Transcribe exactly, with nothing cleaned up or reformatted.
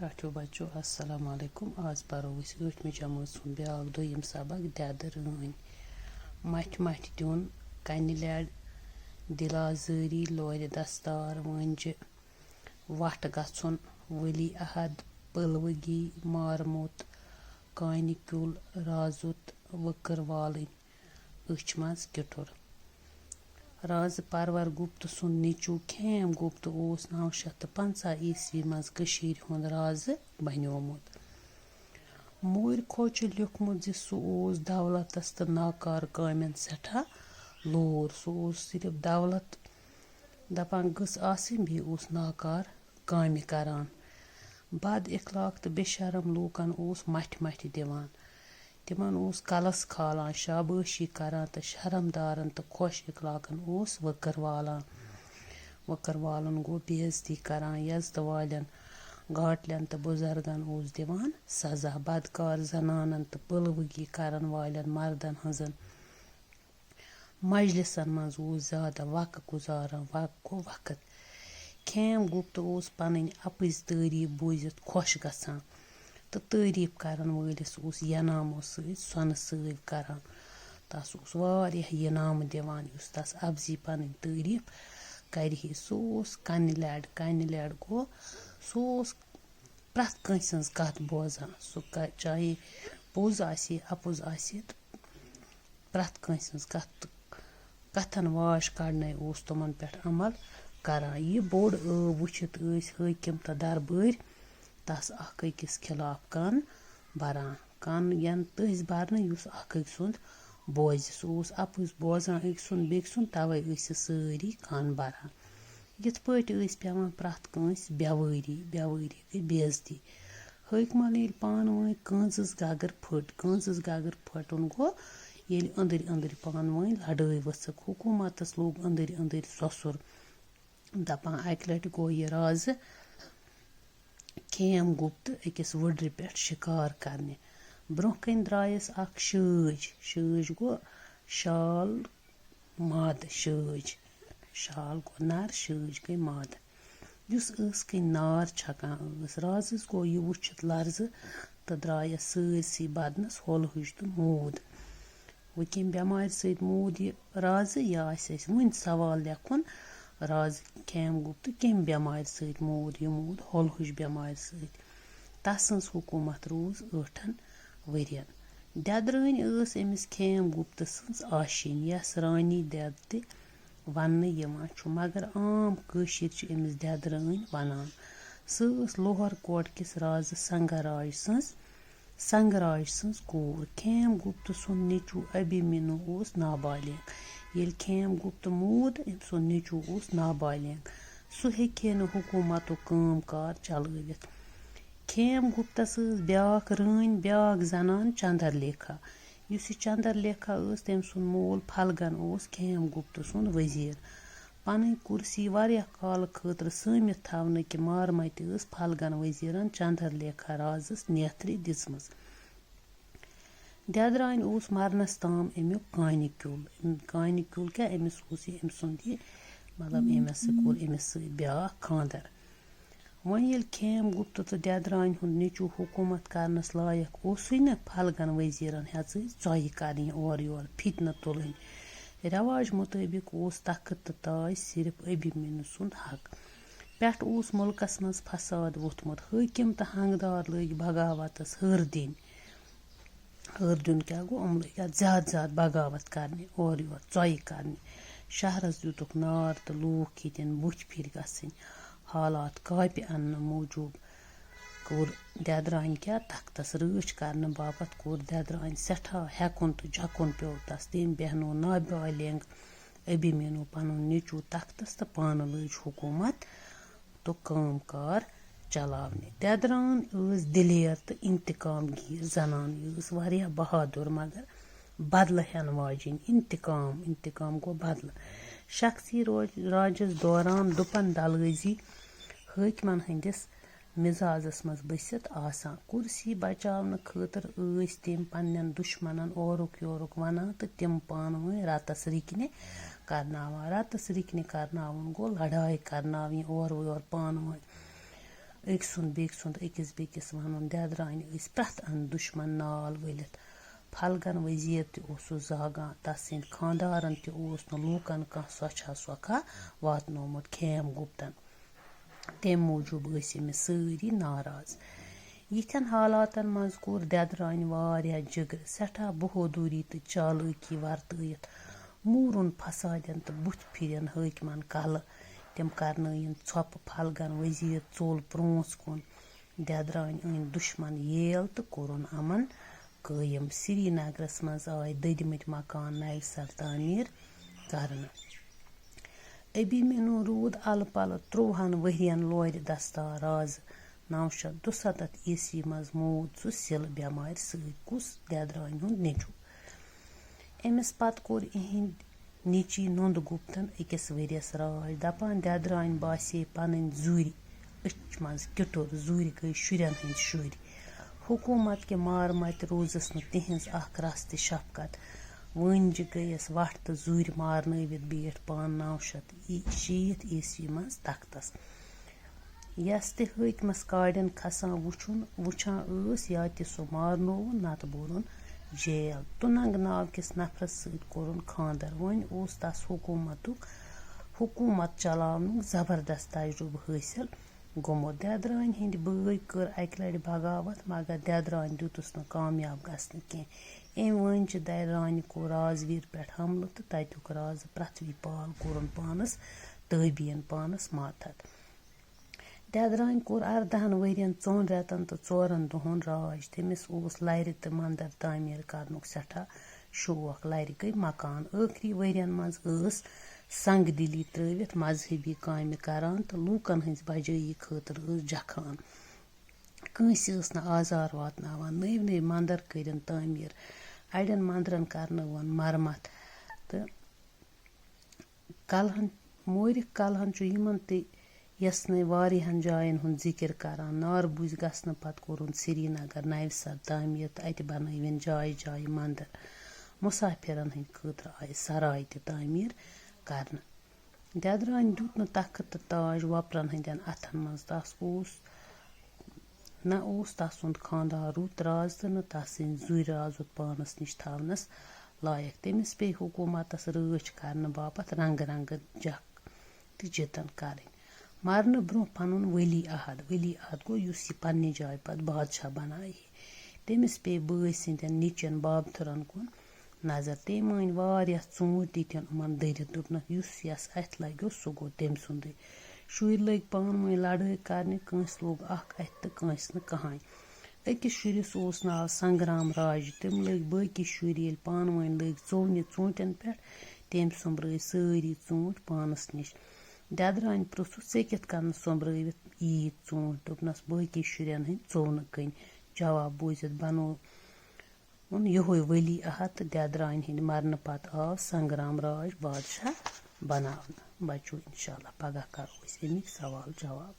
ٹاٹھیو بچو، السلام علیکم۔ آز پرو أسۍ ٲٹھمہِ جمٲژ ہُنٛد بیٛاکھ دوٚیِم سبق، دٮ۪دٕ رٲنۍ۔ مَٹھِ مَٹھِ دیُن، کَنہِ لَڑِ، دِلازٲری، لورِ دستار، وٲنجہِ، وَٹھ گژھُن، ؤلی عہد، پٔلوٕگی، مارمُت، کانہِ کیُل، رازُت، ؤکٕر والٕنۍ، أچھ منٛز کِٹُر۔ رازٕ پرور گپت سُنٛد نیٚچوٗ کھیم گپت اوس نَو شیٚتھ تہٕ پنٛژاہ عیسوی منٛز کٔشیٖرِ ہُنٛد رازٕ بنیومُت۔ مورۍ کھوچہِ لیوٗکھمُت زِ سُہ اوس دولتس تہٕ ناکارٕ کامٮ۪ن سٮ۪ٹھاہ لوٗر۔ سُہ اوس صرف دولت دپان گٔژھ آسٕنۍ، بیٚیہِ اوس ناکارٕ کامہِ کران۔ بد اخلاق تہٕ بے شرم لوٗکن اوس مَٹھِ مَٹھِ دِوان۔ تِمن اوس کلس کھالان، شابٲشی کران تہٕ شرمدارن تہٕ خۄش اخلاقن اوس ؤکٕر والان۔ ؤکٕر والُن گوٚو بے عزتی کران، یزتہٕ والٮ۪ن، گاٹلٮ۪ن تہٕ بُزرگن اوس دِوان سزا۔ بدکار زنانن تہٕ پٔلوٕگی کرن والٮ۪ن مردن ہٕنٛزن مجلسن منٛز اوس زیادٕ وقت گُزاران۔ وقت گوٚو وقت۔ کھیم گپت اوس پنٕنۍ اپٕزۍ تعریف بوٗزِتھ خۄش گژھان تہٕ تعریف کرن وٲلِس اوس ینامو سۭتۍ سۄنہٕ سٲوۍ کران۔ تس اوس واریاہ ینامہٕ دِوان، یُس تس اپزی پنٕنۍ تعریف کرِ ہے۔ سُہ اوس کنہِ لڑ، کنہِ لڑ گوٚو سُہ اوس پرٛٮ۪تھ کٲنٛسہِ ہٕنٛز کَتھ بوزان۔ سُہ ک-، چاہے پوٚز آسہِ ہے، اَپُز آسہِ ہے، تہٕ پرٛٮ۪تھ کٲنٛسہِ ہٕنٛز کَتھ، کَتھَن واش کَڑنَے اوس تِمَن پٮ۪ٹھ عمل کَران۔ یہِ بوٚڑ ٲو وٕچھِتھ ٲسۍ حٲکِم تہٕ دربٲرۍ تَس اَکھ أکِس خلاف کَن بَران۔ کَن یَن تٔسۍ بَرنہٕ، یُس اَکھ أکۍ سُنٛد بوزِ۔ سُہ اوس اَپُز بوزان أکۍ سُنٛد بیٚکۍ سُنٛد، تَوَے ٲسِس سٲری کَن بَران۔ یِتھ پٲٹھۍ ٲسۍ پٮ۪وان پرٛٮ۪تھ کٲنٛسہِ بیٚوٲری، بیٚوٲری گٔے بے عزتی۔ حٲکمَن ییٚلہِ پانہٕ ؤنۍ کٲنٛسِس گَگٕر پھٔٹ، کٲنٛسِس گَگٕر پھٔٹُن گوٚو، ییٚلہِ أنٛدٕرۍ أنٛدٕرۍ پانہٕ ؤنۍ لَڑٲے ؤژھٕکھ۔ حکوٗمَتَس لوٚگ أنٛدٕرۍ أنٛدٕرۍ سۄسُر۔ دَپان اَکہِ لَٹہِ گوٚو یہِ رازٕ کھیم گُپتہٕ أکِس وٕڈرِ پٮ۪ٹھ شِکار کَرنہِ۔ برٛونٛہہ کَنہِ درٛایَس اَکھ شٲج۔ شٲج گوٚو شال مادٕ شٲج۔ شال گوٚو نر، شٲج گٔے مادٕ۔ یُس ٲس کِنۍ نار چھکان ٲس۔ رازس گوٚو یہِ وٕچھِتھ لرزٕ تہٕ درٛایس سٲرسٕے بدنس ہۄل ہُج تہٕ موٗد۔ وۄنۍ کَمہِ بٮ۪مارِ سۭتۍ موٗد یہِ رازٕ؟ یہِ آسہِ اَسہِ وٕنہِ سوال لیکھُن، رازٕ کھیم گُپتہٕ کَمہِ بٮ۪مارِ سۭتۍ موٗد؟ یہِ موٗد ہۄل ہُج بٮ۪مارِ سۭتۍ۔ تسٕنز حکوٗمت روٗز ٲٹھن ؤرین۔ دٮ۪درٲنۍ ٲس أمِس کھیم گُپتہٕ سٕنز آشینۍ، یَس رانی دٮ۪د تہِ وننہٕ یِوان چھُ، مگر عام کٲشِر چھِ أمِس دٮ۪درٲنۍ ونان۔ سۄ ٲس لوہر کوٹ کِس رازٕ سنگراج سٕنز، سنگراج سٕنز کوٗر۔ کھیم گُپتہٕ سُنٛد نیٚچوٗ ابھیمنیو اوس نابالغ۔ ییٚلہِ کھیم گُپتہٕ موٗد، أمۍ سُنٛد نیٚچوٗ اوس نابالغ۔ سُہ ہیٚکہِ ہے نہٕ حکوٗمتُک کٲم کار چلٲوِتھ۔ کھیم گُپتس ٲس بیٛاکھ رٲنۍ، بیٛاکھ زنان چندر لیکھا۔ یُس یہِ چندر لیکھا ٲس، تٔمۍ سُنٛد مول پھلگن اوس کھیم گُپتہٕ سُنٛد وزیٖر۔ پنٕنۍ کُرسی واریاہ کالہٕ خٲطرٕ سٲمِتھ تھاونہٕ کہِ مارمتہِ ٲس پھلگن وزیرن چندر لیکھا رازس نیتھرِ دِژمٕژ۔ دٮ۪درانہِ اوس مرنس تام امیُک کانہِ کیُل۔ کانہِ کیُل کیٛاہ؟ أمِس اوس یہِ أمۍ سُنٛد یہِ، مطلب، أمِس سۭتۍ کوٚر أمِس سۭتۍ بیٛاکھ خانٛدر۔ وۄنۍ ییٚلہِ کھیم گُپتہٕ تہٕ دٮ۪درانہِ ہُنٛد نیٚچوٗ حکوٗمت کرنس لایق اوسُے نہٕ، پھلگن وزیرن ہیژٕے ژۄیہِ کرٕنۍ، اورٕ یورٕ فتنہٕ تُلٕنۍ۔ رٮ۪واج مُطٲبِق اوس تخت تہٕ تاج صرف ابھیمنیو سُنٛد حق۔ پٮ۪ٹھٕ اوس مُلکس منٛز فساد ووٚتھمُت۔ حٲکِم تہٕ ہنگدار لٔگۍ بغاوتس ہٕر دِنۍ۔ ہٕر دیُن کیٛاہ گوٚو؟ یِم لٔگۍ اَتھ زیادٕ زیادٕ بغاوت کرنہِ، اورٕ یورٕ ژۄیہِ کرنہِ۔ شہرس دیُتُکھ نار تہٕ لوٗکھ ہیٚتِن بُتھۍ پھِرۍ گژھٕنۍ۔ حالات کاپہِ اننہٕ موٗجوٗب کوٚر دٮ۪درانہِ کیٛاہ؟ تختس رٲچھ کرنہٕ باپتھ کوٚر دٮ۪درانہِ سٮ۪ٹھاہ ہٮ۪کُن تہٕ جھکُن پیوٚو تس۔ تٔمۍ بیہنوو نابالغ ابھیمنیو پنُن نیٚچوٗ تختس تہٕ پانہٕ لٲج حکوٗمت تہٕ کٲم کار چلاونہِ۔ دٮ۪دران ٲس دلیر تہٕ انتقام گیٖر زنان۔ یہِ ٲس واریاہ بہادُر مگر بدلہٕ ہٮ۪ن واجِنۍ۔ انتقام، انتقام گوٚو بدلہٕ۔ شخصی روج-، راجس دوران دُپن دلٲزی حٲکمن ہٕنٛدِس مزازس منٛز بٔسِتھ آسان۔ کُرسی بچاونہٕ خٲطرٕ ٲسۍ تٔمۍ پننٮ۪ن دُشمنن اورُک یورُک ونان تہٕ تِم پانہٕ ؤنۍ رتس رِکنہِ کرناوان۔ رتس رِکنہِ کرناوُن گوٚو لڑایہِ کرناوٕنۍ اورٕ یورٕ پانہٕ ؤنۍ۔ أکۍ سُنٛد بیٚکۍ سُنٛد أکِس بیٚکِس وَنُن۔ دٮ۪درانہِ ٲسۍ پرٛٮ۪تھ اَندٕ دُشمَن نال ؤلِتھ۔ پھلگن وزیر تہِ اوسُس زاگان، تسٕنٛدۍ خانٛدارن تہِ اوس نہٕ لوٗکن کانٛہہ سۄچھا سۄکھا واتنومُت۔ خیم گُپتن تَمہِ موٗجوٗب ٲسۍ أمِس سٲری ناراض۔ یِتھٮ۪ن حالاتن منٛز کوٚر دٮ۪درانہِ واریاہ جِگر، سٮ۪ٹھاہ بہودوٗری تہٕ چالٲکی ورتٲوِتھ موٗرُن فسادن تہٕ بُتھِ پھِرٮ۪ن حٲکمن کلہٕ۔ تِم کرنٲیِن ژھۄپہٕ پھلگن وزیر ژوٚل پرٛونٛژھ کُن۔ دٮ۪درانہِ أنۍ دُشمن ییل تہٕ کوٚرُن امن قٲیِم۔ سرینگرس منٛز آے دٔدمٕتۍ مکان نوِ سر تعمیٖر کرنہٕ۔ ابی مینو روٗد الہٕ پلہٕ ترٛۆہن ؤرین لورِ دستار رازٕ۔ نو شیٚتھ دُسَتتھ عیسوی منٛز موٗد سُہ سِلہٕ بٮ۪مارِ سۭتۍ۔ کُس دٮ۪درانہِ ہُنٛد نیٚچوٗ؟ أمِس پتہٕ کوٚر اِہِنٛدۍ نیٚچی نُنٛد گُپتن أکِس ؤرِیَس راج۔ دَپان، دٮ۪درانہِ باسے پنٕنۍ زُرۍ أچھ منٛز کِٹُر، زُرۍ گٔے شُرٮ۪ن ہٕنٛدۍ شُرۍ۔ حکوٗمت کہِ مارٕ متہِ روٗزٕس نہٕ تِہِنٛز اکھ رژھ تہِ شفقت۔ وٲنجہِ گٔیَس وَٹھ تہٕ زُرۍ مارنٲوِتھ بیٖٹھ پانہٕ نَو شیٚتھ شیٖتھ عیسوی منٛز تختس۔ یَس تہِ حٲکمَس کاڑٮ۪ن کھسان وُچھُن، وُچھان ٲس، یا تہِ سُہ مارنووُن، نتہٕ بوٚرُن جیل۔ تُننٛگ ناو کِس نفرس سۭتۍ کوٚرُن خانٛدر۔ وۄنۍ اوس تس حکوٗمتُک، حکوٗمت چلاونُک زبردست تجرُبہٕ حٲصِل گوٚمُت۔ دٮ۪درانہِ ہٕنٛدِ بٲے کٔر اکہِ لٹہِ بغاوت، مگر دٮ۪درانہِ دیُتُس نہٕ کامیاب گژھنہٕ کینٛہہ۔ أمۍ وٲنجہِ دَرِ رانہِ کوٚر رازویٖر پٮ۪ٹھ حملہٕ تہٕ تَتیُک راز پرٛتھوی پال کوٚرُن پانس تٲبیٖن، پانس ماتحت۔ دٮ۪درانہِ کوٚر اَردَہَن ؤرین، ژۄن رٮ۪تن تہٕ ژورن دۄہن راج۔ تٔمِس اوس لرِ تہٕ مندر تعمیٖر کرنُک سٮ۪ٹھاہ شوق۔ لرِ گٔے مکان۔ ٲخری ؤرین منٛز ٲس سنگ دِلی ترٲوِتھ مذہبی کامہِ کران تہٕ لوٗکن ہٕنٛزِ بجٲیی خٲطرٕ ٲس جکھان۔ کٲنٛسہِ ٲس نہٕ آزار واتناوان۔ نٔوۍ نٔوۍ مندر کٔرِن تعمیٖر۔ اَڑٮ۪ن مندرن کرنٲوٕن مرمت تہٕ کلہن، مورِکھ کلہن چھُ یِمن تہِ یژھنَے واریاہن جاین ہُنٛد ذِکِر کران۔ ناربُز گژھنہٕ پتہٕ کوٚرُن سرینگر نوِ سر تعمیٖر تہٕ اَتہِ بنٲوِن جایہِ جایہِ مندر۔ مُسافِرن ہٕنٛدِ خٲطرٕ آیہِ سراے تہِ تعمیٖر کرنہٕ۔ دٮ۪درانہِ دیُت نہٕ تخت تہٕ تاج وۄپرن ہٕنٛدٮ۪ن اَتھن منٛز۔ تس اوس، نہ اوس تسُنٛد خانٛدار رُت راز تہٕ نہٕ تسٕنٛدۍ زُرۍ رازُت پانس نِش تھاونس لایق۔ تٔمِس پیٚیہِ حکوٗمتس رٲچھ کرنہٕ باپتھ رنگہٕ رنگہٕ جکھ تہٕ جِتن کرٕنۍ۔ مرنہٕ برٛونٛہہ پنُن ولی عہد، ولی عہد گوٚو یُس یہِ پننہِ جایہِ پتہٕ بادشاہ بنایہِ ہے۔ تٔمِس پیٚیہِ بٲے سٕنٛدٮ۪ن نیٚچوٮ۪ن بابتھٕرن کُن نظر۔ تٔمۍ أنۍ واریاہ ژوٗنٛٹھۍ، دِتِن یِمن دٔرِتھ، دوٚپنکھ، یُس یَس اَتھِ لگیو، سُہ گوٚو تٔمۍ سُنٛدُے۔ شُرۍ لٔگۍ پانہٕ ؤنۍ لڑٲے کرنہِ، کٲنٛسہِ لوٚگ اکھ اَتھِ تہٕ کٲنٛسہِ نہٕ کٕہٕنۍ۔ أکِس شُرِس اوس ناو سنگرام راج۔ تِم لٔگۍ باقی شُرۍ ییٚلہِ پانہٕ ؤنۍ لٔگۍ ژوٗنہِ ژوٗنٛٹھٮ۪ن پٮ۪ٹھ، تٔمۍ سوٚمبرٲے سٲری ژوٗنٛٹھۍ پانس نِش۔ دٮ۪درانہِ پرٛژھُس، "ژےٚ کِتھ کٔنۍ سوٚمبرٲوِتھ ییٖتۍ ژوٗنٛٹھۍ؟" دوٚپنس، "باقی شُرٮ۪ن ہٕنٛدۍ ژوٚونہٕ کٔنۍ۔" جواب بوٗزِتھ بنوو ووٚن یِہوے ولی عہد تہٕ دٮ۪درانہِ ہٕنٛدِ مرنہٕ پتہٕ آو سنگرام راج بادشاہ بناونہٕ۔ بچو، انشاءاللہ پگاہ کرو أسۍ اَمِکۍ سوال جواب۔